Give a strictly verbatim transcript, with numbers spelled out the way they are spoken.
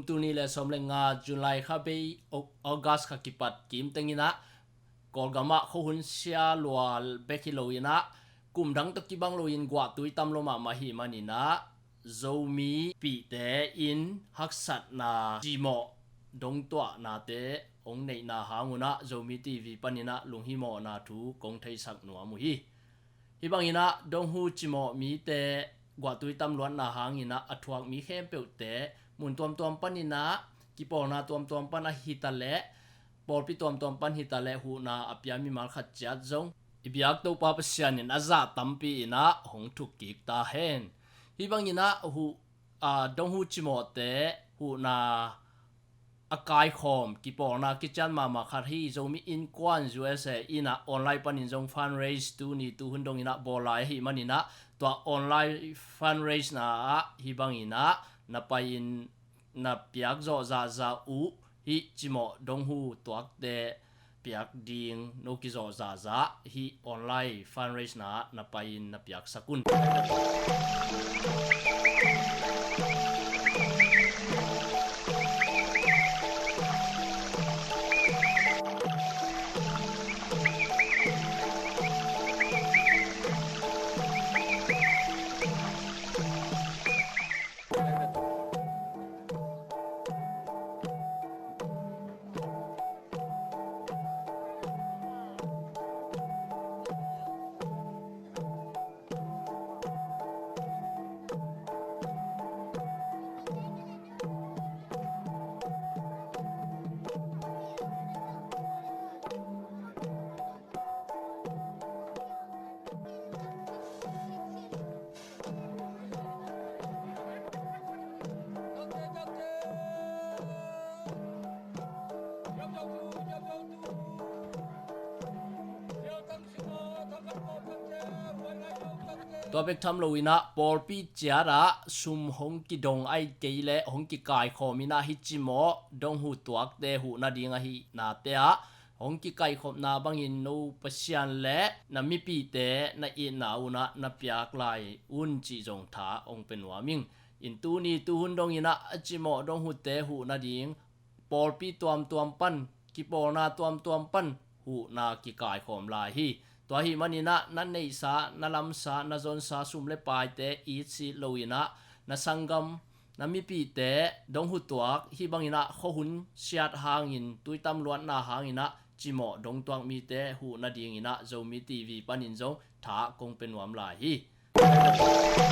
Tuni le sawm le nga July kha bei, August kha kipat kim teng in ah Kawlgam ah khuahun sia lua bek hi lo in ah, kum dang tawh kibang lo in guahtui tam lua mahmah hi man in ah, Zomi pihte in haksatna, cimawh dongtuahnate hong neihna hang un ah Zomi TV pan in ah lunghimawhna thu kong theisak nuam uh hi. Hih bang in ah donghu cimawh mite guahtui tam luatna hang in ah a thuak mi khempeuhte mun tuamtuam pan in ah, kipawlna tuamtuam pan ahi ta leh, pawlpi tuamtuam pan hi ta leh, huhna a pia mimal khat ciat zong i biak Topa Pasian in a zah tampi in ah hong thuk kik ta hen. Hih bang in ah huh, aa, donghu cimawhte huhna a kaikhawm, kipawlna kician mahmah khat hi. Zomi Innkuan USA in ah online pan in zong fundraise tuni tuhun dong in ah bawl lai ahi man in ah, tua online fundraise na ah hih bang in ah na pai in na piak zawh zahzah uh, hih cimawh donghu tuakte piak ding no kizawh zahzah, hih online fundraise na ah na pai in na piaksak un. Tua bek tham lo in ah pawlpi ciat ah sum hong kidong ahih kei leh hong kikaikhawm in ah hih cimawh donghu tuakte huh nading ahih nate ah hong kikaikhopna bangin no Pasian le na mipihte na itna un ah na piak lai un cih zong tha hong pia nuam ing. In tuni tuhun dong in ah a cimawh donghute huh nading pawlpi tuamtuam pan, kipawlna tuamtuam pan huhna kikaikhawm lai hi. Tua ahih man in ah na neihsa, na lamsa, na zonsa sum le paite it sit lo in ah na sanggam, na mipihte donghu tuak, hih bang in ah khuahun siat hangin, tuitam luatna hang in ah cimawh dongtuak mite huh nading in ah Zomi TV pan in zong tha kong pia nuam lai hi.